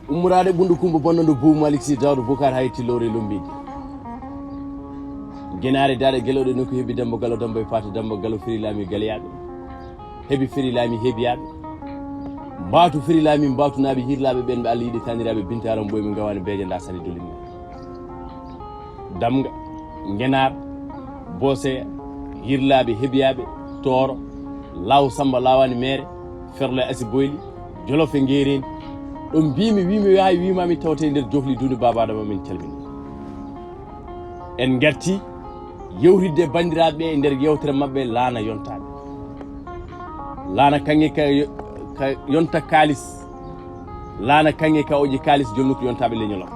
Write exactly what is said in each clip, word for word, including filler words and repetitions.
Ummoraade ɓundu kumba bonnondo Buubu Malik Si Daawda Bukar Hay Tilloore Lumbiiji. Genaare daaɗe gelooɗe nokku heɓi Demba Galo, Demba e Paata, Demba Galo firi laami galeyaaɓe. Heɓi firi laami heɓiyaaɓe. Mbaatu firi laami mbaatunaaɓe hirlaaɓe ɓen ɓe Allah yiɗi taniraaɓe bintaaram boy mi ngawaani beeje nda sani dulimi. Damga, Ngenaar, Booseya, Yirlaaɓe, Heɓiyaaɓe, Tooro, Laaw Samba, Laawaani Meere, Ferlo e Asi Boyli, Jolof e Ngeerendi. Ɗo mbiimi, wiimi, haa wiimaami tawte e nder johli duunde Baaba Adama, min calmini. En ngarti yewtidde e banndiraaɓe ɓe e nder yewtere maɓɓe laana yontaaɓe. Laana kaŋŋe ka, ka yonta kaalis. Laana kaŋŋe ka oƴe kaalis jonnuko yontaaɓe leñol am.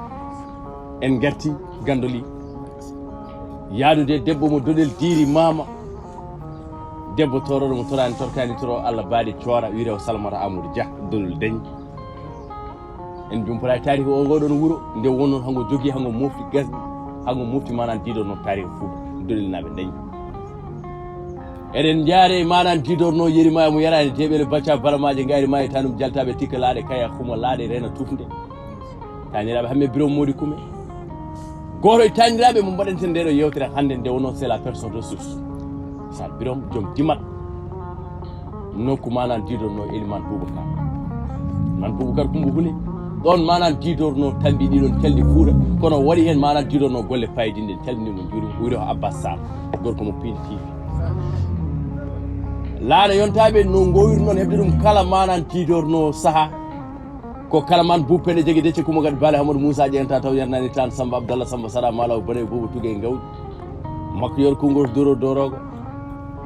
En ngarti Gandoli. Yaadude debbo mo doɗel diiri maama. Debbo torooɗo mo toraani torkaani toro Allah baaɗi coora wiyre o Salmata Amadou Dia doɗel dañi. En jumpata e taariki o ngoɗon wuro nde wonnon hango jogii hango mofti gasɗi hango mofti manan diidorno taariki Fuuta doɗel naaɓe dañi. Eɗen njaare manan diidorno yeri ma mo yaraani deɓele bacca balamaaje ngayri ma e tanum jaltaaɓe tikka laaɗe kaya huma laaɗe reena tufnde. Taaniraaɓe hamme birom moodi kume. Gooto e taaniraaɓe mo mbaɗanten nde ɗo yewtere hannde nde wonno c'est la personne ressource. Sa birom joom dimal. Nokku manan diidorno Eliman Boubacar. Man Boubacar Kumba Hule. Ɗon manan diidorno tambi ɗiɗon calɗi Fuuta. Kono waɗi heen manan diidorno golle payidinɗe calmini mo juuri wuro o Abbas Sarr. Gorko mo piiltiiɓe. Laana yontaaɓe no ngowir noon heɓde ɗum kala manan diidorno saha. Ko kala man buppene jegi decce kuma gadi bale Hamadou Moussa ƴeenta taw yarnani tan Samba Abdallah Samba Sara Malaw bane bubu tuge ngawɗi. Makko yor kungol doro dorogo.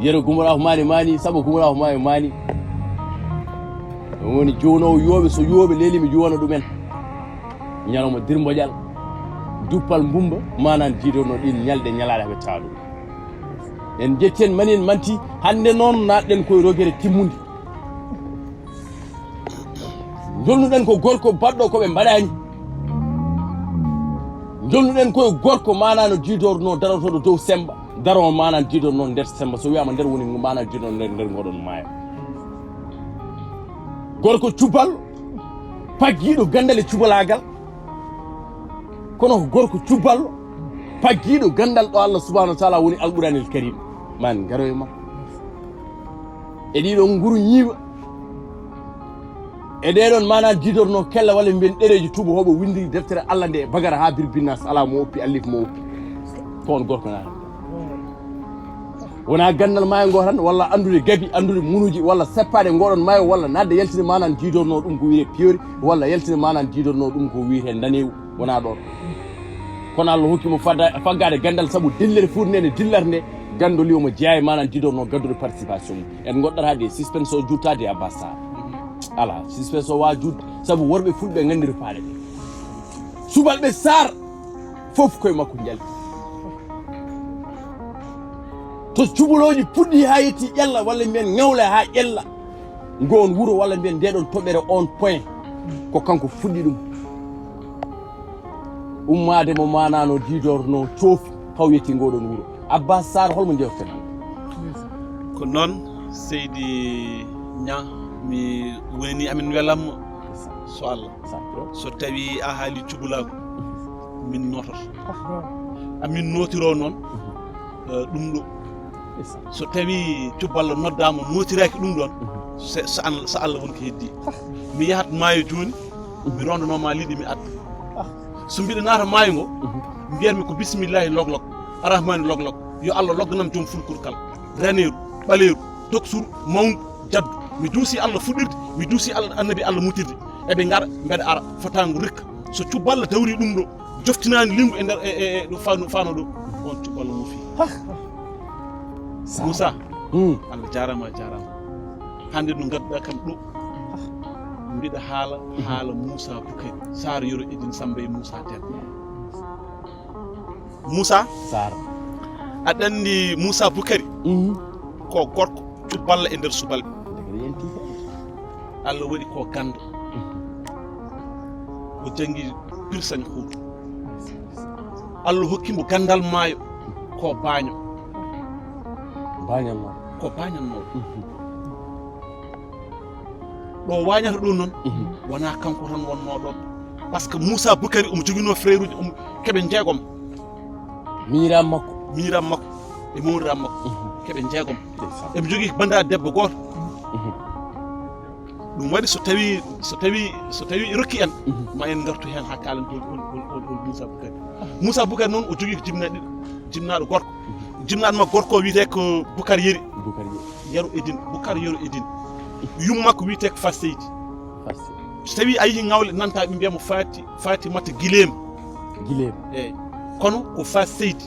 Yero gumora mani mani sabo gumora mani mani. Ɗum woni juunowo yooɓe so yooɓe leeli mi juwana ɗumen. Ñalawma dirmboƴal duppal mbumba manan diidorno ɗin ñalɗe ñalaaɗe haɓe tawa ɗum. En jetti en mani en manti hannde noon naatɗen koye rogere timmude. Jolnuɗen ko gorko baɗɗo ko ɓe mbaɗani. Jolnuɗen koye gorko manano diidorno darotoɗo dow semba darowo manan diidorno nder semba so wiyama nder woni manan diidorno nder nder ngoɗon maayo. Gorko cuballo paggiɗo gandal e cubalagal. Kono ko gorko cuballo paggiɗo gandal ɗo Allah subhanahu wa taala woni alquranil karim. Man garoye makko e ɗiɗo nguru ñiiwa. E ɗeɗon mana didorno kella walla mbiyen ɗereji tuba hoɓo windiri deftere Allah nde e bagara ha birbinnas ala mo oppi allif mo oppi. Ko on gorko nana wona gandal maayo ngo tan walla andude gabi andude munuji walla seppade ngoɗon maayo walla nadde yaltinde manan didorno ɗum ko wiye piyori walla yaltinde manan didorno ɗum ko wiyete danewu. Wona ɗon. Kono Allah hokki mo faggaade ganndal sabu dillere fuuɗnde nde dillata nde ganndoli omo jeyaa e maanaam didorno gaddude participation mum en ngoɗɗata de suspense o juttaade e Abbas Sarr. Ala suspense o waa juut sabu worɓe fulɓe nganndiri faale ɓe subalɓe Sarr fof koye makko njalti. To cubalooji puɗɗi haa yetti ƴella walla mbiyen ŋawle haa ƴella ngoon wuro walla mbiyen ndeɗon toɓɓere on point ko kanko fuɗɗi ɗum. Ummaade mo maanano didorno coofi kaw yetti ngoɗon wuro. Abbas Sarr holmo jewten? Ko noon seydi ña mi woni ni amin welamma so Allah so tawi a haali cubulaagu min nototo amin notiro noon ɗum ɗo so tawi cuballo noddaama nootiraaki ɗum ɗoon so Allah woni ko heddi mi yahat maayo jooni mi rondonoma liɗɗi mi adda so mbiɗa naata maayo ngo mbiyatmi ko bisimillahi loglog arahmani loglog yo Allah logganam joom fulkol kala raneeru ɓaleeru toksuru mawndu jaddu mi duusi Allah fuɗɗirde mi duusi Allah annabi Allah mutirde eɓe ngara mbeɗa ara fotango rikka so cuballo dawri ɗum ɗo joftinaani linngu e nder e e ɗo fano fano ɗo on cuballo mo fi Moussa Allah jarama jarama hande no gadduɗa kam ɗo mbiɗa haala haala Moussa Boukari Sarr yoro edin Samba e Moussa Tell Moussa Sarr aɗa andi Moussa Boukari ko gorko cuballo e nder subalɓe Allah waɗi ko gando o jangi pirsañ huutu Allah hokki mo gandal maayo ko baaño baañal ma ko baañal mawɗo ɗo wañata ɗum noon wona kanko tan wonno ɗon Par ce que Moussa Boukari omo joginoo frère uji omo keɓe jeegom. Miñiraam makko. Miñiraam makko e mawniram makko keɓe jeegom. Eɓe jogii banndiraaɗo debbo gooto. Ɗum waɗi so tawi so tawi so tawi rokki en ma en ngartu heen haa kaalen ɗon on on on on Moussa Boukari. Moussa Boukari noon o jogii ko jibinaaɗo ɗiɗo. Jibinaaɗo gorko. Jibinaaɗo makko gorko o wiyetee ko Boukari Yeri. Boukari Yeri. Yero Edine, Boukari Yero Edine. Yumma ko wiyetee ko Fas Seydi. So tawi a yii ŋawle nanta ɓe mbiya mo Fati Fatimata Guilem. Guilem. Eyyi. Kono ko Fas Seydi.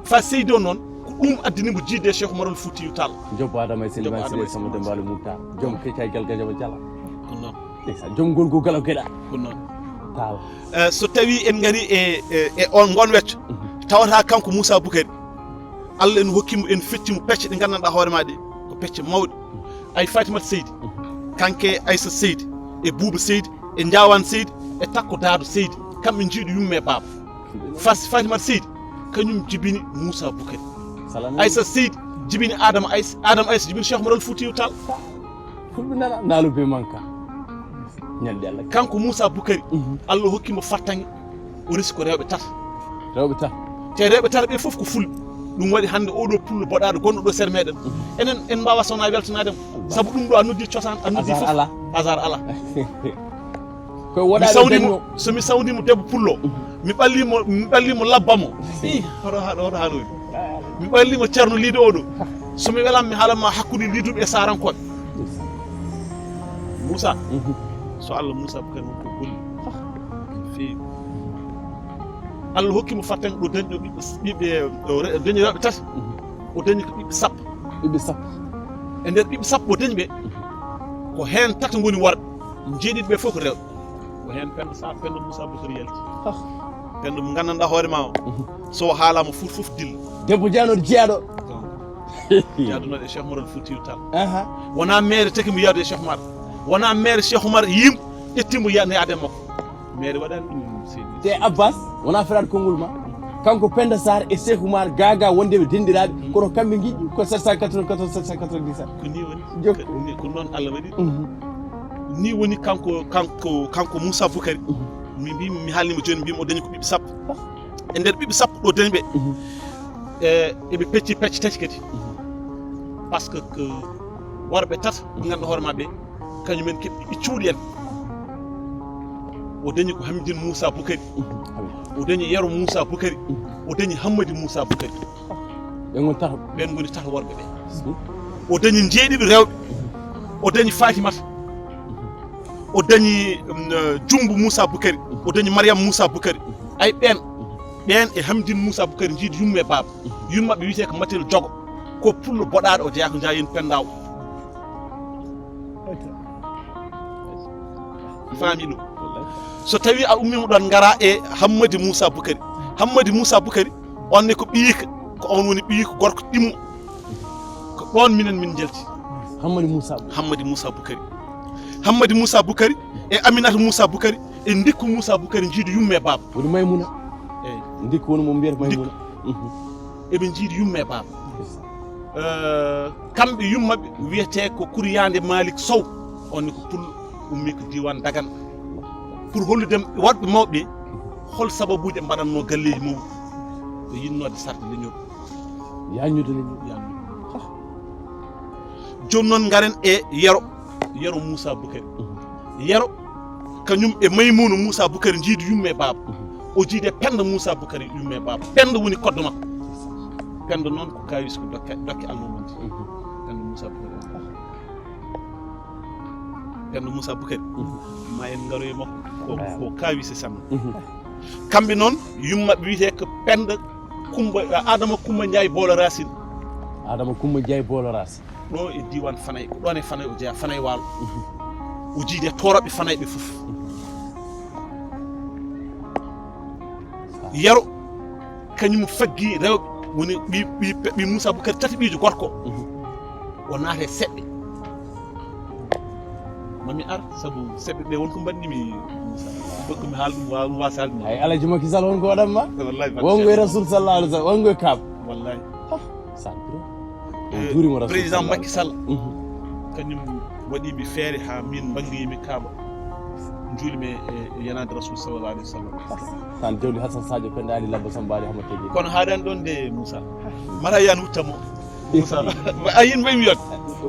Fas Seydi o noon ko ɗum addini mo jiide Cheikh Oumar Foutiyou Tall. Jobbo Adama e Seydi Mansiri e Samode Mbaalo Mum Tall. Joom kecca e gal gajama jala. Ko noon. Ndeysan joom ngol go galo geɗa. Ko noon. Tall. Eh, so tawi en ngari e e e on ngon wecco tawata kanko Moussa Boukari. Allah en hokkimo en feccimo pecce ɗe nganndanɗaa hoore ma ɗe ko pecce mawɗe. Ay Fatimata Seydi, kanke Aissa Seydi, e Bouba Seydi, e Ndiawane Seydi, e Takko Dado Seydi, kamɓe njiiɗo yumma e baaba. Fas Fatimata Seydi kañum jibini Moussa Boukari. Aissa Seydi jibini Adama Aissa, Adama Aissa jibini Cheikh Oumar Foutiyou Tall. Fulɓe nana naalo be manka. Ñande Allah. Kanko Moussa Boukari, Allah hokkimo fartaŋe. O resi ko rewɓe tata. Rewɓe tata. Te rewɓe tata ɓe fof ko fulɓe. Ɗum waɗi hannde oɗo pullo boɗaɗo gonɗo ɗo sere meɗen enen en mbawa sona weltanade mo. Sabu ɗum ɗo a noddi cosaan a noddi fof. Hasard ala. Ko waɗaɗo dañno. So mi sawdimo debbo pullo mi ɓallimo mi ɓallimo labba mo. I hoto haɗo hoto haɗoy. Mi ɓallimo ceerno liido oɗo. So mi welam mi haalanma hakkude liiduɓe e sarankoɓe. Moussa. So Allah Moussa Boukari won ko golli. Feewi. Allah hokkimo fartaŋe ɗo dañi ɗo ɓiɓɓe ɓiɓɓe o re- dañi rewɓe tati. O dañi ko ɓiɓɓe sappo. Ɓiɓɓe sappo. E nder ɓiɓɓe sappo o dañi ɓe ko heen tata ngoni worɓe. Jeeɗiɗi ɓe fof ko rewɓe. Ko heen Penda Sarr Penda Moussa Boukari yalti. Penda mo nganndanɗaa hoore ma o. So o haalama fof fof dilla. Debbo janoɗo jeyaɗo. Jaadunoɗo e Cheikh Oumar Foutiyou Tall. Wona maire tagi mo yaade e Cheikh Oumar. Wona maire Cheikh Oumar yim ƴetti mo yaade e makko. Maire waɗani ɗum seydi. Te Abbas wona feraade konngol ma. Kanko Penda Sarr e Cheikh Oumar gaga wonde ɓe denɗiraaɓe kono kamɓe giɗi ko sept cent quatre-vingt-quatorze sept cent quatre-vingt-dix-sept. Ko ni woni. Ko noon Allah waɗi. Ni woni kanko kanko kanko Moussa Boukari. Mi mbimi mi haalnima jooni mbimi o dañi ko ɓiɓɓe sappo. E nder ɓiɓɓe sappo ɗo dañi ɓe. E eɓe pecci pecce tati kadi. Par ce que ko worɓe tata ɓe ganduɗa hoore ma ɓe kañumen keɓɓe ɓe cuuɗi en. O dañi ko Hamidine Moussa Boukari. O dañi Yero Moussa Boukari. O dañi Hammadi Moussa Boukari. Ɓen ngoni tata. Ɓen ngoni tata worɓe ɓe. O dañi jeeɗiɗo rewɓe. O dañi Fatimata. O dañi jumbo Moussa Boukari. O dañi Mariam Moussa Boukari. Ay ɓen ɓen e Hamdine Moussa Boukari jiidi yumma e baaba. Yummaɓe wiyete ko Matel Jogo. Ko pullo boɗaɗo o jeeya ko jeeya yen pendaw. Faami ɗum. So tawi a ummima ɗon ngara e Hammadi Moussa Boukari. Hammadi Moussa Boukari on ne ko ɓiyika, ko on woni ɓiyiko gorko ɗimmo. Ko ɗon minen min njalti. Hammadi Moussa. Hammadi Moussa Boukari. Hammadi Moussa Boukari e Aminata Moussa Boukari e Ndikku Moussa Boukari jiidi yumma e baaba. Woni Maymuna. Eyyi. Ndikku woni mo mbiyata Maymuna. Eɓe jiidi yumma e baaba. Kamɓe yummaɓe wiyete ko Kuriyande Malik Sow. On ne ko pullo ummi ko diwan Dagana. Pour hollude waɗɓe mawɓe hol sababuji ɓe mbaɗanno galleji mawɗi. Ɓe yinnode sarde leñol. Yañude leñol. Jooni noon ngaren e Yero. Yero Moussa Boukari. Yero kañum e Maymuna Moussa Boukari jiidi yumma e baaba. O jiidi e Penda Moussa Boukari yumma e baaba. Penda woni koddo makko. Penda noon ko kawis ko dokke dokke Allah wonde. Penda Moussa Boukari. Penda Moussa Boukari. Ma en ngaro e makko ko kawis e sanne. Kamɓe noon yummaɓe wiyete ko Penda Kumba Adama Kumba Ndiaye Boolo Racine. Adama Kumba Ndiaye Boolo Racine. Ɗo e diwan Fanay ko ɗon e Fanay o jeeya Fanay Waalo. O jiidi e toroɓe Fanayɓe fof. Yero kañum faggi rewɓe woni ɓi ɓi ɓi Moussa Boukari tati ɓiijo gorko. O naata e seɓɓe. Mami ar sabu seɓɓe ɓe won ko mbaɗnimi. Bokko mi haal ɗum waawa ɗum waasa haalde. Ay Alaji Macky Sall won ko waɗan ma. Wallahi. Wongo e Rasul sallallahu alaihi wasallam wongo e Kaaba. Wallahi. Sall. Juurima Rasul. Président Macky Sall. Kañum waɗimi feere ha min mbangimi Kaaba. Juuli mi e, e yanaade Rasul sallallahu alaihi wasallam. Tan jawdi Hasan Sadio Penda Ali Labba Samba Ali Hamad Tegi. Kono haaɗani ɗon de Moussa. Mara yan wutta mo. Moussa. A yin ɓe mi yot.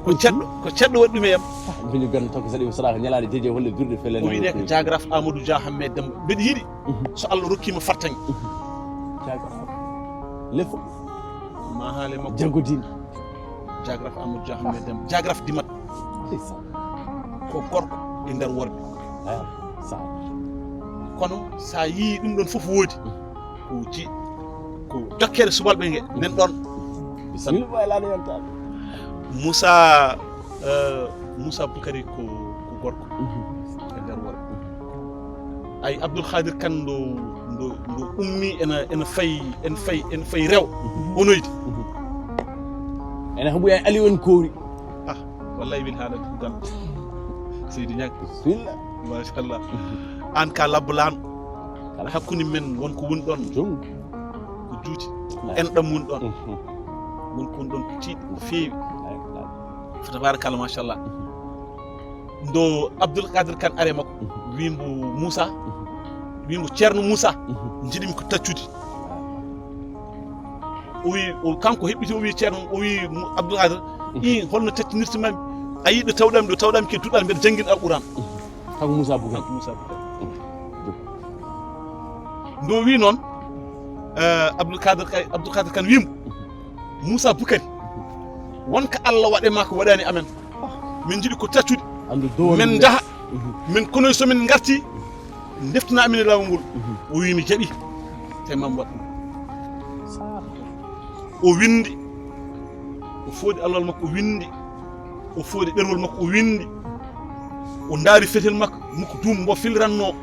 Ko ceɗɗo, ko ceɗɗo waɗi ɗum e yam. Mbiñu ganno tan ko saɗi ko saɗa ko ñalaade jeje holle durɗe fele. O wiide ko jagraf Amadou Dia Hamme Demba. Mbeɗa yiɗi. So Allah rokkiima fartaŋŋe. Jagraf. Lefo. Ma haale makko. Jaggodin. Jagraf Amadou Dia Hamme Demba. Jagraf Dimat. Ko gorko e nder worɓe. Kono sa yii ɗum ɗon fof woodi. Ko ci ko jokkere subalɓe nge nen ɗon. Bisimilla. Moussa, eh, Moussa Boukari ko, ko gorko e nder worɓe. Ay Abdoul Khadir Kane ndo, ndo, ndo ummi ena, ena fay, ena fay, ena fay rew. Onoyde. Ena haɓu e ali on koori. Ah, wallahi wil haala ko gan. Seydi Niang. Bismillah. Machallah. An ka labbo laano. Hakkunde men won ko woni ɗon. Ko juuti. En ɗam woni ɗon. Won ko woni ɗon ko tiiɗi, ko feewi. Fa tabarakallah, machallah. Ndo Abdoul Kadir Kane are makko. Wimbo Moussa. Wimbo Ceerno Moussa. Jiɗimi ko taccude. O wi, o, kanko heɓɓiti, o wi Ceerno, o wi Abdoul Kadir, i, holno taccinirta mami? A yiɗo tawɗami ɗo, tawɗami ke duɗal, mbeɗa janngin Alquran. Kanko Moussa Boukari. Kanko Moussa Boukari. Ndo wi noon, eh, Abdoul Kadir Kay, Abdoul Kadir Kane wimo, Moussa Boukari, wonko Allah waɗe ma ko waɗani amen. Min jiɗi ko taccude. Min njaha. Min kono so min ngarti, ndeftina amin e laawol ngol. O wi mi jaɓi. Te mam waɗ ɗum. O windi. O foodi alwal makko, o windi. O foodi ɗerwol makko, o windi. O ndaari fetel makko, mukko duum mbo filiranno.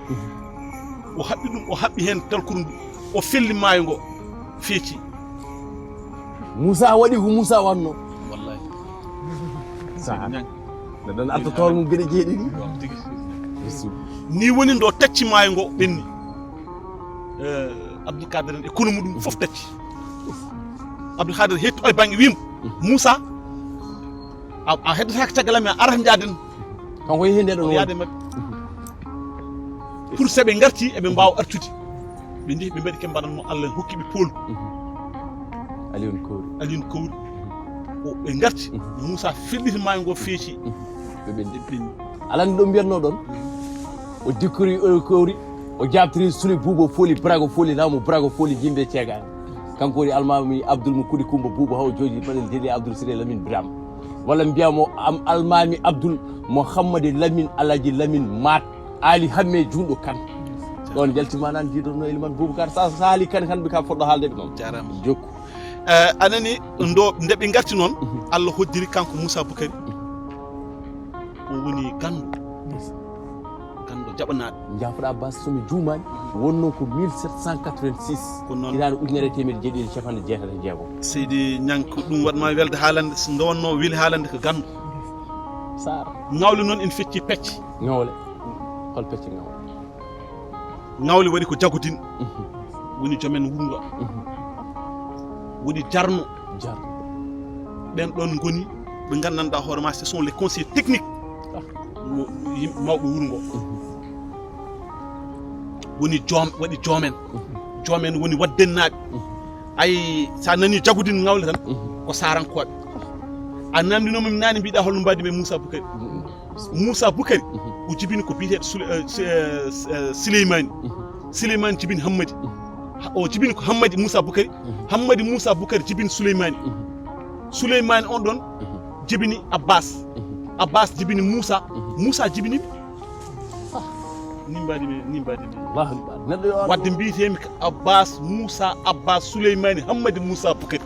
O haɓɓi ɗum, o haɓɓi heen talkuru ndu. O felli maayo ngo, feeci. Moussa waɗi ko Moussa wanno. Wallahi. Sa neɗɗo ne arta toor mum geɗe jeeɗiɗi. Ni woni ndo tacci maayo ngo ɓenni. Eh, Abdoul Kadir en e kono muɗum fof tacci. Abdoul Kadir hettu e bangge wimo, Moussa, a, a heddotako caggal amen, a arat njaaden. Kanko yehi nde ɗon yaade maɓɓe. Pour so ɓe ngarti, eɓe mbaawa artude. Ɓe njehi, ɓe mbaɗi ke mbaɗatno Allah, en hokki ɓe pool. Aliyun Kowri. Aliyun Kowri. O, ɓe ngarti, Moussa felliti maayo ngo feeci. Ɓe ɓenni. Ɓe ɓenni. Alaa nde ɗum mbiyatno ɗon. O dikkori o Kowri, o jaabtori Sule Buubo Foli, Brago Foli, laamu Brago Foli, yimɓe ceegaani. Kanko woni Almaami Abdoul mo Kuɗi Kumba Buubo Haw Jooji Paɗel Jeli Abdoul Sire Lamine Biram. Walla mbiyamo am Almaami Abdoul Mouhammadi Lamine Alaji Lamine Maat Ali Hamme Juuɗo Kan. Ɗon yaltima nan jiidono Eliman Boubacar Sa Sali Kan, kan ɓe ka foɗɗo haalde ɓe noon. Jaaraama. Jokku. Eh, anani ndo nde ɓe ngarti noon, Allah hoddiri kanko Moussa Boukari. O woni ganndo. Ganndo jaɓanaaɗo. Jaafoɗa Abbas, so mi juumaani, wonno ko mille sept cent quatre-vingt-six. Ko noon. Hitaande ujunere e teemedde jeeɗiɗi e capanɗe jeetati e jeego. Seydi Ñang, ko ɗum waɗ ma welde haalande, so nde wonno weli haalande ko ganndo. Saar. Ŋawle noon ene fecci pecce. Ŋawle. Hol pecce ŋawle? Ŋawle waɗi ko jagodin. Woni joomen wurngo. Woni jarno. Jarno. Ɓen ɗon ngoni ɓe nganndanɗaa hoore ma, ce sont les conseils techniques. Wo-, yimɓe mawɓe wuro ngo. Woni joom, waɗi joomen. Joomen woni waddennaaɓe. Ay, so a nani jagudin ŋawle tan, ko Saarankooɓe. A namndinooma mi naane, mbiɗa holno mbaɗi ɓe Moussa Boukari. Moussa Boukari, o jibini ko biyeteeɗo Souley-, eh, Si-, eh, eh, Sileymaani. Sileymaani jibini Hammadi. Ha-, o jibini ko Hammadi Moussa Boukari. Hammadi Moussa Boukari jibini Suleymaani. Suleymaani on ɗon jibini Abbas. Abbas jibini Moussa. Moussa jibini mi. Ni mbaɗi mi, ni mbaɗi mi. Allahu Akbar. Neɗɗo yo wadde mbiyetee mi ko Abbas Moussa Abbas Suleymaani Hammadi Moussa Boukari.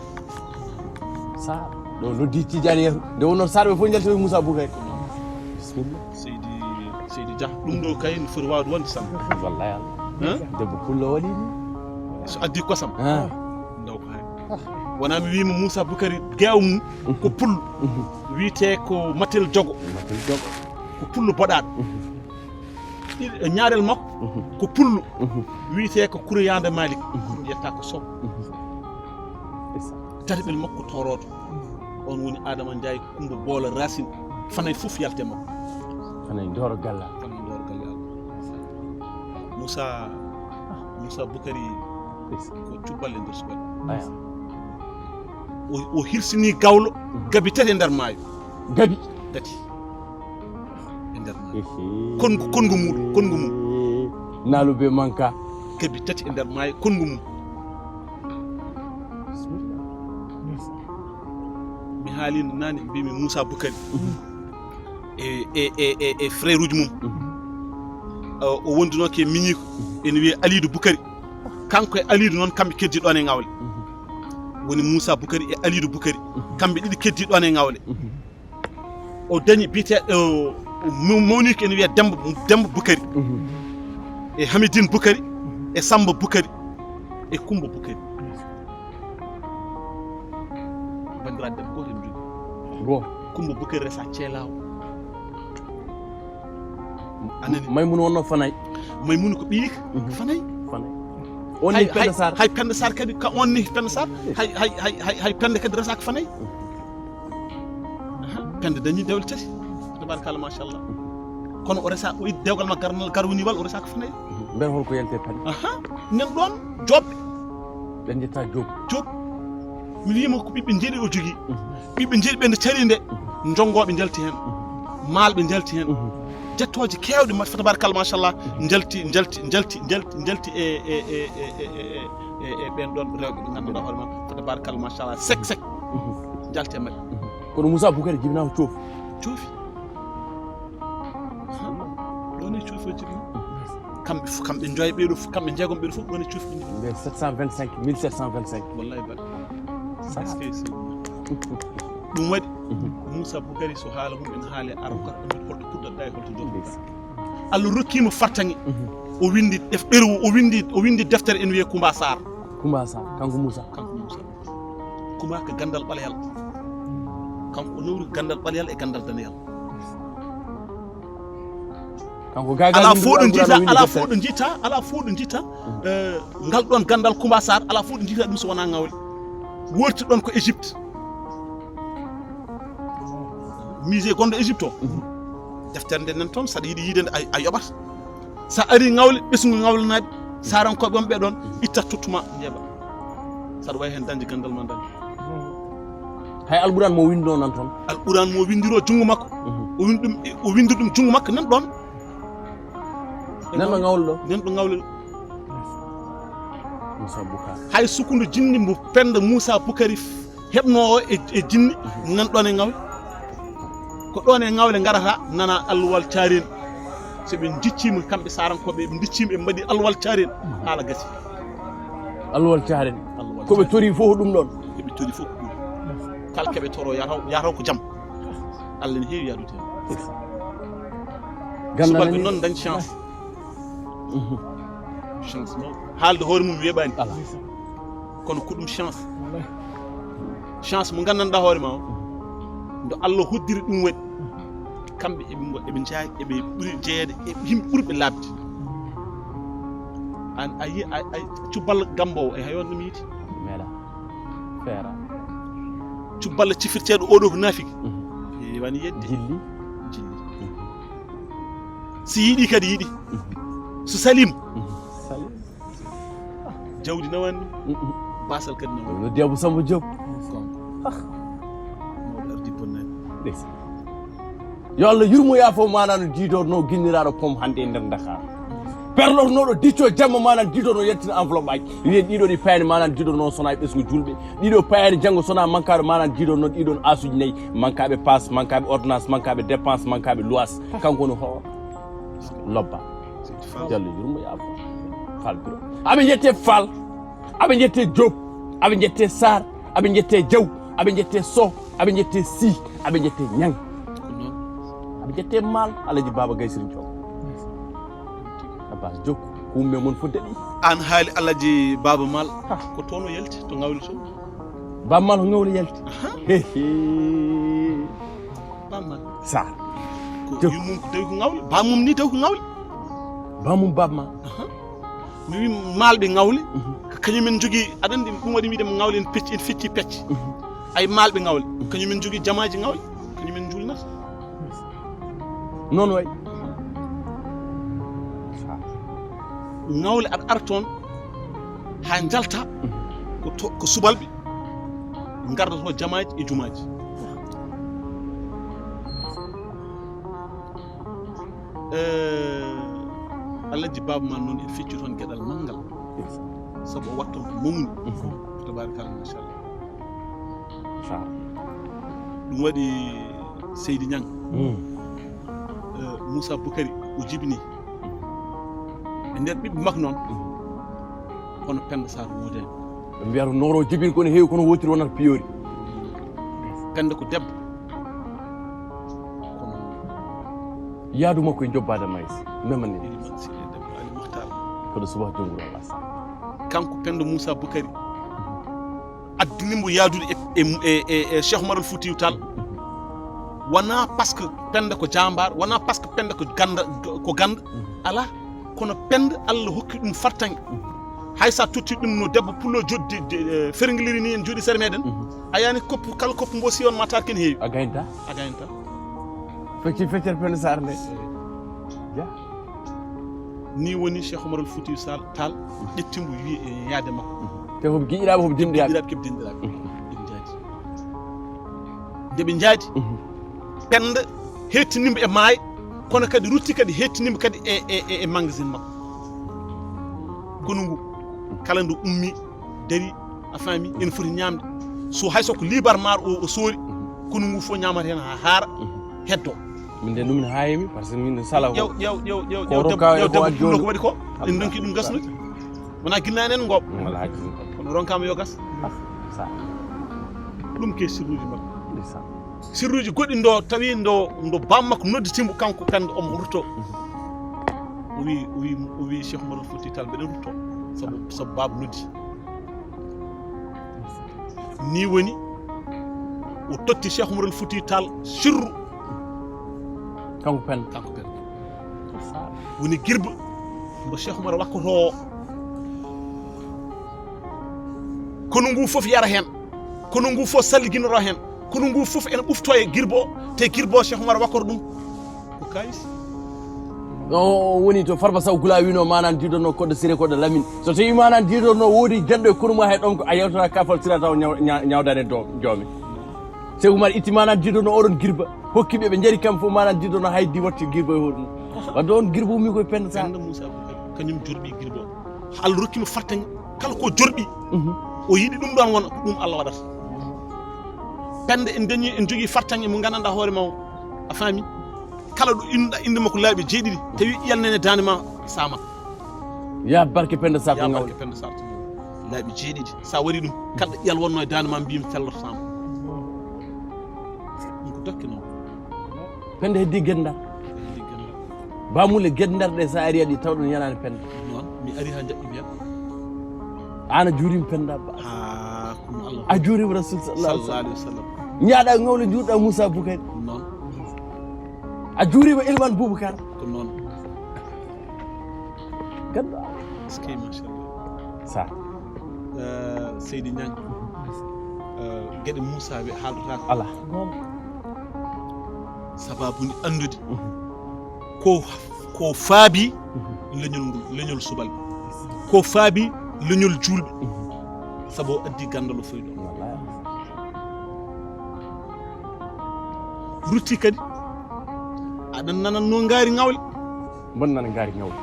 Sa ɗo noddi Tidiane Yero. Nde wonno sarɓe fof njalti ko Moussa Boukari. Bismillah. Seydi, Seydi Dia, ɗum ɗo kay no foti waawde wonde tan. Wallahi Allah. Hein? Debbo pullo waɗi ni. So addi kosam. Ah. Ndaw ko hay. Wona mi wiima Moussa Boukari geew mum ko pullo. Wiyetee ko Matel Jogo. Matel Jogo. Ko pullo boɗaaɗo. Ɗiɗi, e ñaarel makko ko pullo. Wiyetee ko Kuroyande Malik. Yetta ko Sow. Tataɓel makko Torodo. On woni Adama Ndiaye Kumba Boola Racine. Fanay fof yalte makko. Fanay Ndoro Galla. Fanay Ndoro Galla. Moussa, Moussa Boukari ko cuballo e nder subalɓe. Aya. O, o hirsini gawlo gabi tati e nder maayo. Gabi tati e nder maayo. Ehe. Kongu, kongu muɗum, kongu mum. Naalu be manka. Gabi tati e nder maayo, kongu mum. Mi haalino naane, mbimi Moussa Boukari. Mhm. E, e, e, e, e frère uji mum. Mhm. O, o wondunoke e miñiiko, ene wiyee Alidu Boukari. Kanko e Alidu noon, kamɓe keddi ɗoon e Ngawle. Mhm. Woni Moussa Boukari e Alidu Boukari. Mhm. Kamɓe ɗiɗi keddi ɗoon e Ngawle. Mhm. O dañi biyetee, o, o maw-, mawniiko ene wiyee Demba, Demba Boukari. Mhm. E Hamidine Boukari, e Samba Boukari, e Kumba Boukari. Banndiraaɓe debbo gooto en jogii. Go. Kumba Boukari resa ceelaawo. A nani? Maymuna wonno fanay. Maymuna ko ɓiyi fanay. Fanay. On ni Penda Sarr. Hay Penda Sarr kadi, ka on ni Penda Sarr. Hay, hay, hay, hay, hay Penda kadi resaaka fanay. Aha, Penda dañi dewle tati. Tabarkalla, machallah. Kono o resa, o itti dewgal ma garnal garwaniwal, o resaaka fanay. Mbeɗa hol ko yante Penda? Aha, nen ɗon joɓɓe. Ɓe jetta job. Job. Mi wiima ko ɓiɓɓe jeeɗiɗi o jogii. Mhm. Ɓiɓɓe jeeɗiɗi ɓe nde carii nde, mhm, jonngooɓe njalti heen. Mhm. Maalɓe njalti heen. Mhm. Jettooje keewɗe, ma-, fa tabarakallah, machallah, mhm, njalti, njalti, njalti, njalti, njalti e, e, e ɓeen ɗoon rewɓe ɓe ngannduɗaa hoore ma, fa tabarakallah, machallah, sek, sek. Mhm. Njalti e maɓɓe. Mhm. Kono Moussa Boukari jibinaa ko coofi. Coofi. Ɗoon e coofi o jibinaa. Kamɓe fof, kamɓe njoya ɓee ɗoo fof, kamɓe jeegom ɓee ɗoo fof, ɗoon e coofi ɓe njibinaa. Nde sept cent vingt-cinq, mille sept cent vingt-cinq. Wallahi baɗa. Sa- Est-ce que c'est- Ɗum waɗi, mhm, Moussa Boukari, so haala mum en haali, ara ko ɗum, holto puɗɗoɗaa e holto jooɗoɗaa. Ndeysaan. Allah rokkiima fartaŋŋe. Mhm. O winndi def-, ɗerewol, o winndi, o winndi deftere ene wiyee Kumba Sarr. Kumba Sarr, kanko Moussa. Kanko Moussa. Kumba ko ganndal ɓaleyal. Kanko o nawri ganndal ɓaleyal e ganndal daneyal. Kanko gaga alaa fof ɗo jiita, alaa fof ɗo jiita, alaa fof ɗo jiita, eh, ngal ɗoon ganndal Kumba Sarr, alaa fof ɗo jiita ɗum so wonaa Ngawle. Wooɗi ɗoon ko Égypte. Musée gonɗo Égypte o. Mhm. Deftere nde nan toon, saɗa yiɗi yiide nde, a, a yoɓat. Sa ari Ngawle, ɓesngu Ngawlenaaɓe, Saarankooɓe wonɓe ɗoon, itta tottu ma, njeeɓa. Saɗa wayi heen dañde ganndal ma dañde. Hay Alquran mo winndoo nan toon. Alquran mo winndiro junngo makko. Mhm. O winndi ɗum, o winndi ɗum junngo makko nan ɗoon. Nan ɗo Ngawle ɗo. Nan ɗo Ngawle ɗo. Moussa Boukari. Hay sukundu jinndi mbo Penda Moussa Boukari heɓnoo o e, e jinni nan ɗoon e Ngawle. Ko ɗoon e Ngawle ngarata nana alluwal caareen. So ɓe njicciima kamɓe Saarankooɓe, ɓe njicciima, ɓe mbaɗi alluwal caareen. Haala gasi. Alluwal caareen. Alluwal caareen. Ko ɓe tori fof ko ɗum ɗoon. Ko ɓe tori fof ko ɗum. Kala ko ɓe toro yataw, yataw ko jam. Allah ne heewi yaadude heen. Ganndal subalɓe noon dañ chance. Mhm. Chance mawɗo. Haalde hoore mum weeɓaani. Alaa. Kono ko ɗum chance. Wallahi. Chance mo nganndanɗaa hoore ma o, nde Allah hoddiri ɗum waɗi. Kamɓe eɓe ngo-, eɓe njaay-, eɓe ɓuri jeyeede e yimɓe ɓurɓe laaɓde. An a yi-, a, a, cubbal gambo o, e hay on ɗum yiiti. Meeɗa. Feera. Cubbal cifirteeɗo oɗo ko naafiki. Mhm. Heewani yedde. Jilli. Jilli. Mhm. Si yiɗi kadi yiɗi. Mhm. So saliima. Mhm. Sali. Jawdi nawanni. Mhm. Basal kadi nawanni. No Debbo Samba Diop. Gonga. Ah. Mawɗo ardi bonnani. Ndeysaan. Yo Allah yurmo yaafo maanaano diidorno ginniraaɗo pom hannde e nder Dakar. Perlornooɗo dicco jamma maanaano diidorno yettina enveloppe aji. Wiye ɗiɗo ɗi payani maanaano diidorno sonaa e ɓesngu julɓe. Ɗiɗo payani janngo sonaa mankaaɗo maanaano diidorno ɗiɗon asuji nayi. Mankaaɓe pass, mankaaɓe ordonnance, mankaaɓe dépense, mankaaɓe luwas. Kanko woni hoore. Lobba. Diallo yurmo yaafo. Fal biro. Aɓe njette Fal. Aɓe njette Diop. Aɓe njette Sarr. Aɓe njette Diaw. Aɓe njette Soh. Aɓe njette Sy. Aɓe njette Niang. Ko noon. Aɓe njette Maal. Alaji Baba Gaye Serigne Thiaw. Abbas Diop. Ko umme mon fof daɗi. An haali Alaji Baba Maal. Ha. Ko toon o yalti, to Ngawle to. Baba Maal ko Ngawle yalti. Aha. He, he. Baba Maal. Sa. Ko Diop. Yummum ko tawi ko Ngawle. Bamum ni tawi ko Ngawle. Bamum Baba Maal. Aha. Mi wi Maalɓe Ngawle, mhm, ko kañum en njogii, aɗa anndi ɗum waɗi mbiɗen Ngawle en pecci, en fecci pecce. Mhm. Ay Maalɓe Ngawle, mhm, kañum en njogii jamaaji Ngawle, kañum en njuulnata. Noon wayi. Ŋawle aɗa ara toon haa njalta ko, to, ko subalɓe ngardoto jamaaji e jumaaji. Eh, Alhaji Baaba Maal noon en fecci toon geɗal manngal, sabu o waɗi toon ko mawni. Tabaarkalla, machallah. Ɗum waɗi Seydi Ñang, eh, Moussa Boukari o jibini e nder ɓiɓɓe makko noon, kono Penda Sarr woodani. Ɓe mbiyata nooro jibini kono heewi kono wootiri wonata piyoori. Penda ko debbo, kono yaadu makko e jobbaade maysa memani. Elimane Siré debbo Ali Makhtar. Kono suba jonguru alas. Kanko Penda Moussa Boukari addini mbo yaadude e, e, e, e, e Cheikh Oumar Al Foutiyou Tall. Wonaa parce que Penda ko jaambaar, wonaa parce que Penda ko ganda, ko ganda. Alaa, kono Penda Allah hokki ɗum fartaŋŋe. Hay so a totti ɗum no debbo pullo joddi, de, eh, ferngiliri ni en jooɗi sere meɗen. A yaani koppu, kala koppu mbo si on ma taar ken heewi. A gaynta. A gaynta. Fecci feccere Penda Sarr nde. Ja. Ni woni Cheikh Oumar Al Foutiyou Sall Tall ƴetti mbo wi e yaade makko. Te ko giƴiraaɓe ko dindiraaɓe. Giƴiraaɓe keɓe dindiraaɓe. Ɓe njaadi. Nde ɓe njaadi, Penda hettini mbo e maayo, kono kadi rutti kadi hettini mbo kadi e, e, e, e magasin makko. Konu ngu, kala ndu ummi, dari, a faami, ene foti ñaamde. So hay so ko liibar maar o, o soori, konu ngu fof ñaamata heen haa haara, heddo. Min de ɗum ne haayi mi, par ce que min sala ko. Ƴeew, ƴeew, ƴeew, ƴeew, Ko ƴeew, rokka ƴeew, e ko ƴeew, addi ɗum. Ko waɗi ko, en donki ɗum gasnude. Wonaa ginnaanen ngoo. Wala hajji. Kono ronkaama yo gas. Sa. Ɗum ke sirruuji makko. Ndeysaan. Sirruuji goɗɗi ndo tawi ndo, ndo baam makko nodditi mbo kanko Penda omo rutto. O wi, o wi, o wi Cheikh Oumar Al Fouti Tall mbeɗa rutto. Sabu, sabu baaba noddi. Ni woni o totti Cheikh Oumar Al Fouti Tall sirru. Kanko Penda. Kanko Penda. Woni girba mbo Cheikh Oumar wakkoto o. Konu ngu fof yara heen. Konu ngu fof salliginoro heen. Konu ngu fof ene ɓufto e girba o. Te girba o Cheikh Oumar wakkoto ɗum ko kayis. O woni to Farba Sow Gula wino manan dido no koddo sire koddo lamin. So tawi manan dido no wodi jaddo e konu ma hay ɗon ko a yewtata kafal sira taw ñaw-, ña-, ñawdane do joomi. Cheikh Oumar itti manan dido no oɗon girba. Hokki ɓe, ɓe njari kam fof manan dido no hay di watti girba e hoore mum. Wadde on girba ummi koye Penda Sarr. Penda Moussa Boukari, kañum jorɓi girba o. Allah rokki mo fartaŋŋe kala ko jorɓi. O yiɗi ɗum ɗon wona ko ɗum Allah waɗata. Penda en dañi, en jogii fartaŋŋe mo nganndanɗaa hoore ma o. A faami? Kala ɗo innuɗaa innde makko laabi jeeɗiɗi, tawi ƴiƴal nene daande ma saama. Ya barke Penda Sarr. Ya barke Penda Sarr. Laabi jeeɗiɗi. Sa waɗi ɗum, kala ƴiƴal wonno e daande ma mbiyam felloto saama. Ɗum ko dokke noon. Penda heddi Guet Ndar. Heddi Guet Ndar. Bamule Guet Ndar ɗe sa ari aɗi tawɗon yanaani Penda. Noon, mi ari haa njaɓɓi mbiya. Aan a juurima Penda Ba. Haa, kono Allah. A juurima Rasul sallallahu alaihi wasallam. Ñaaɗa ngawle njuurɗa Moussa Boukari. Noon. A juurima Ilman Boubacar. Ko noon. Ganduɗa. Eskey, machallah. Sa. Eh, Seydi Ñang. Eh, geɗe Moussa wi haaldotako. Ala. Sababu ni andude. Ko, ko faabi leñol ngol, leñol subalɓe. Ko faabi leñol juulɓe. Sabu o addi gandal o foy ɗon. Wallahi. Rutti kadi. Aɗa nananno ngaari ngawle. Mboɗo nana ngaari ngawle.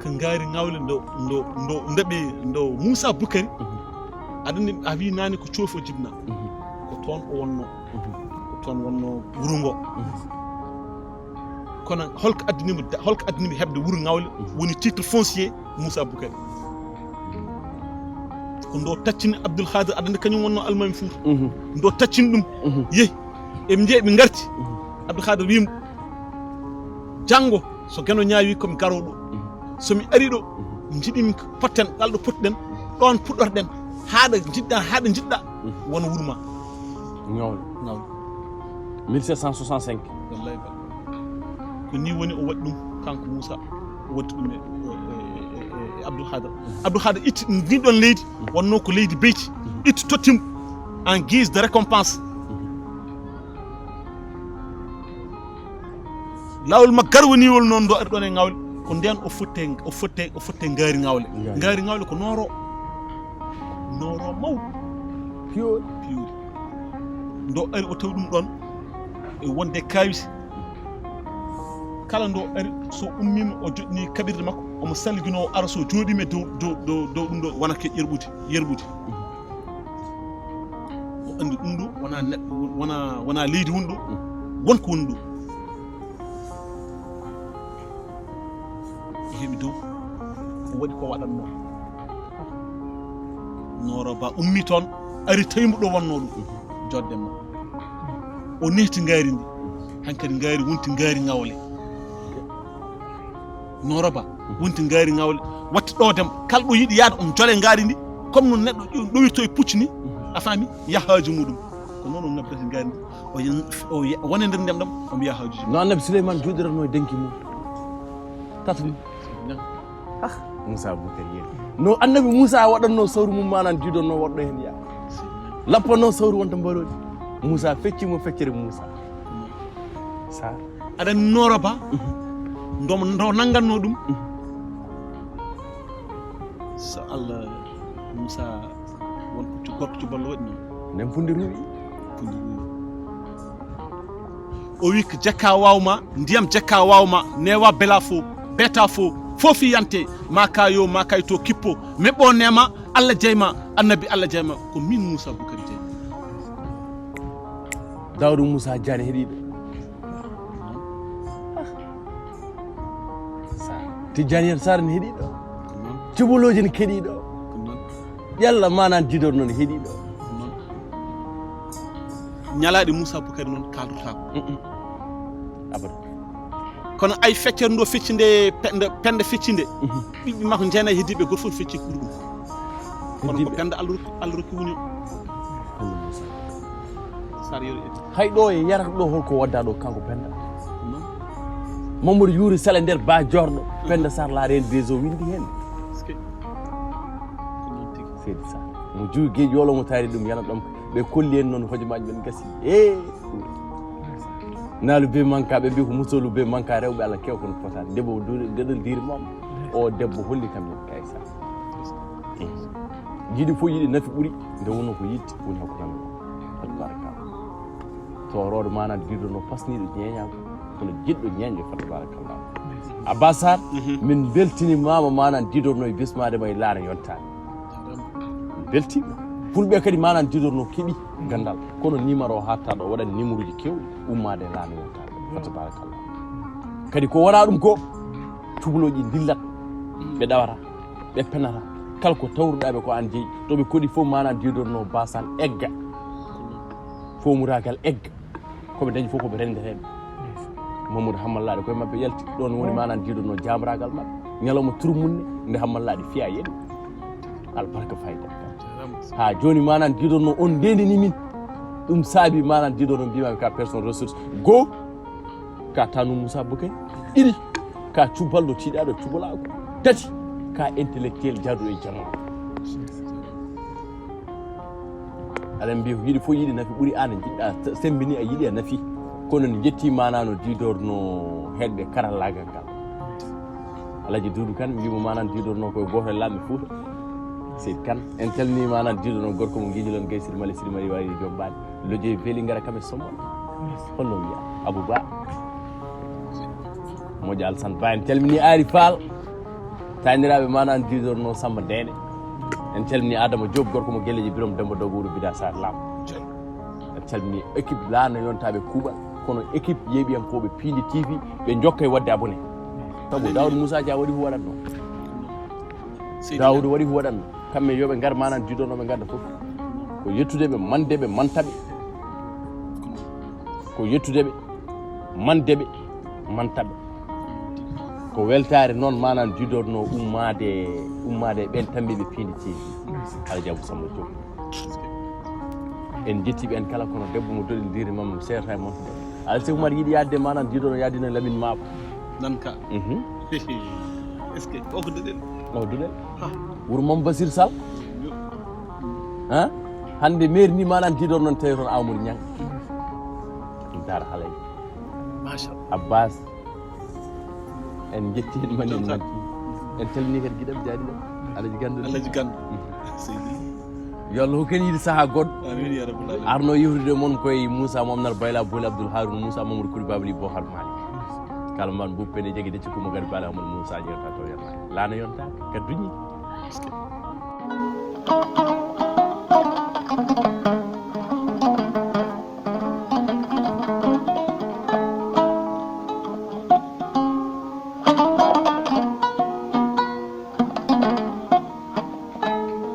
Ko ngaari ngawle ndo, ndo, ndo, ndaɓe, ndo Moussa Boukari. Aɗa andi a wi nani ko coofo jibna. Ko toon o wonno. Ko toon wonno wuro ngo. Kono holko addinimo da-, holko addinimo heɓde wuro ngawle woni titre foncier Moussa Boukari. Ko ndo taccini Abdoul Khadir, aɗa andi kañum wonno almami Fouta. Ndo taccini ɗum. Yehi. Eɓe njeeyi, ɓe ngarti. Abdoul Khadir wiimo, janngo so Geno ñaawi ko mi garoo ɗo. So mi ari ɗo, njiɗimi potten, ɗalɗo potɗen, ɗoon puɗɗorɗen, haaɗa njiɗɗa, haaɗa njiɗɗa, wona wuro ma. Ngawle. Ngawle. Mille sept cent soixante-cinq. Wallahi ba. Ko ni woni o waɗi ɗum kanko Moussa, o waɗi ɗum e, e, e, e, e Abdoul Khadir. Abdoul Khadir itti ndin ɗon leydi, wonno ko leydi beyti, itti tottimo en guise de récompense. Laawol ma garwaniwol noon ɗo ari ɗon e ngawle. Ko ndeen o fotte, o fotte, o fotte ngaari ŋawle. Ngaari ŋawle ko nooro, nooro mawɗo. Piyoori. Piyoori. Ndo ari o tawi ɗum ɗoon e wonde kaawisi. Kala ndo ari, so ummiima, o joɗɗini kaɓirɗe makko, omo salginoo ara so jooɗiima e dow, dow, dow, dow ɗum ɗo wona ke ƴerɓude, yerɓude. O anndi ɗum ɗo wona neɗɗo, wona, wona leydi woni ɗo, won ko woni ɗo. Heɓi dow, o waɗi ko waɗatnoo. Nooro Ba ummi toon, ari tawi mbo ɗo wonnoo ɗum. Jodde ma. O nehti ngaari ndi. Hankadi ngaari wonti ngaari ŋawle. Nooro Ba wonti ngaari ŋawle. Watti ɗo dem, kala ɗo yiɗi yaade, on jole ngaari ndi. Comme no neɗɗo ɗo-, ɗowirto e pucci ni, a faami, yahaaji muɗum. Ko noon o ngabbata ngaari ndi. O yen-, o ye-, wona e nder ndiyam ɗam, omo yaha haajuji. No Annabi Suleymaan jooɗiratnoo e danki mum. Tata mum. Ah, Muusaa Bukari yeeɗi. No Annabi Muusaa waɗatnoo sawru mum, maanaa diidornoo waɗɗo heen yaa. Lappanoo sawru wonta mbaroodi. Muusaa fecci mo feccere Muusaa. Sa. Aɗa anndi Nooro Ba? Ndo, ndo nanngannoo ɗum? So Allah, Muusaa, won ko cu-, gorko cuballo waɗi noon. Nden punndi ruwi. Punndi ruwi. O wi ko jekka waaw ma, ndiyam jekka waaw ma, newa bela fo, beta fo, fofi yante, ma ka yo, ma kay to kippo, meɓɓo nema, Allah jeyma, annabi Allah jeyma, ko min Muusaa Bukari jeyma. Daawda Muusaa Jaan heɗiiɗo. Tijjaani Yero Saar ne heɗiiɗo. Cubalooji ne keɗiiɗo. Yalla maanaa diidornoo ne heɗiiɗo. Ñalaaɗe Muusaa Bukari noon kaaldotaako. Mm-mm. Abada. Kono ay feccere ndo fecci nde, pe-, nde, Penda fecci nde. Mhm. Ɓiɓɓe makko jeenayi heddiiɓe, gooto fof fecci ko ɓuri ɗum. Kono ko heddiiɓe. Penda Allah rokki, Allah rokki woni o. Penda Muusaa. Saar Yero en. Hay ɗo e yarata ɗo, holko wadda ɗo kanko Penda? Non. Mamadou Youri Sala nder Ba Jorɗo, Penda Sarr la reine des eaux winndi heen. Est-ce que? Ko noon tigi. Seydi Sarr. Mo juwi geeƴi wolo mo taari ɗum yana ɗom. Ɓe kolli en noon hojomaaji men gasi. Eh. Naalu be manka, ɓe mbi ko musolu be manka, rewɓe Allah kew kono fota. Debbo du-, deɗol diri mom. O debbo holli kam en kaysa. Yiɗi fof yiɗi nafi ɓuri, nde wonno ko yiɗi woni hakkunde men. Albarka. Tooroodo maanaa diidornoo pasniiɗo ñeeñaagu, kono jiɗɗo ñeeñde fota barakallah. Abbas Sarr, mhm, min mbeltinimaama maanaa diidornoo e bismaade ma e laana yontaade. Min mbeltiima. Fulɓe kadi maanaa diidornoo keɓi ganndal. Kono numéro o haaɗta ɗo, waɗa numéro uji keewɗi ummaade e laana yontaade. Fota barakallah. Kadi ko wonaa ɗum ko, cubalooji ndillat, ɓe ɗawata. Ɓe penata kala ko tawruɗaa ɓe ko aan jeyi. To ɓe koɗi fof maanaa diidornoo basal egga. Foomuraagal egga. Ko ɓe dañi fof ko ɓe renndeteeɓe. Mamadou Hammallaaɗo koye maɓɓe yalti. Ɗoon woni maanaa diidornoo jaamraagal maɓɓe. Ñalawma turu mum ne nde Hammallaaɗo fiya yeɗi. Albarka fayda. Haa jooni maanaa diidornoo on ndeendini min. Ɗum saabi maanaa diidornoo mbiimaami ka personne ressource. Goo, ka Tanu Moussa Bokey. Ɗiɗi, ka cubalɗo tiiɗaaɗo cubalaagu. Tati, ka intellectuel jaadu e jamaa. Aɗa mbiya ko yiɗi fof yiɗi nafi ɓuri aan a jiɗɗa sembini a yiɗi a nafi. Kono en njetti maanaa no diidornoo heɗɓe karallaagal ngal. Alhaji Duudu Kan, mbimo maanaa diidornoo koye gooto e laamɓe Fuuta. Seydi Kan, en calmini maanaa diidornoo gorko mo Ngiiñilon Gay Sidi Mali, Sidi Mali wawi joom ɓaali. Lojoyi Veli ngara kam e Somon. Holno wiya? Abou Ba. Moƴƴo Alsan Ba, en calmini Aari Faal. Taaniraaɓe maanaa diidornoo Samba Deene. En calmini Adama Diop, gorko mo Gelleji Birom Demba Dogo Wuro Bida Sarr Lam. En calmini équipe laana yontaaɓe kuuɓal, kono équipe yeeɓiyankooɓe Piindi T V, ɓe njokka e waɗde abonné. Sabu Daawuda Moussa Dia waɗi ko waɗatnoo. Daawuda waɗi ko waɗatnoo. Kamɓe yo ɓe ngar maanaa diidornoo ɓe ngadda fof. Ko yettude ɓe, mande ɓe, manta ɓe. Ko yettude ɓe, mande ɓe, manta ɓe. Ko weltaare noon maanaa diidornoo ummaade, ummaade e ɓeen tambiiɓe Piindi T V. Alhaji Abou Samba Diop. En njettii ɓeen kala, kono debbo mo doɗi ndiiri mam seerta e mon. Alhaji Oumar yiɗi yaadde maanaa diidornoo yaadino Lamine Maabo. Nan ka. Mhm. Est-ce que o ko duɗel? O duɗel. Ha. Wuro Mame Basir Sall. Ha? Hannde maire ni maanaa diidornoo tawi toon Amadou Niang. Ɗum dara halay. Machallah. Abbas. En njetti en mani en manti. En calmini kadi giɗam jaaɗiɗam alaji ganndo. Alaji ganndo. Seydi. Yo Allah hokku en yiide sahaa goɗɗo. Amin ya rabbal alamin. Arno yewtude mon koye Moussa Momnar Bayla Booli Abdoul Haroun Moussa Mamadou Kouri Babli Bohar Malick. Kala man buppene jagi de cikkuma kadi Bala Amadou Moussa jeerta to yerna. Laana yonta ka duñi.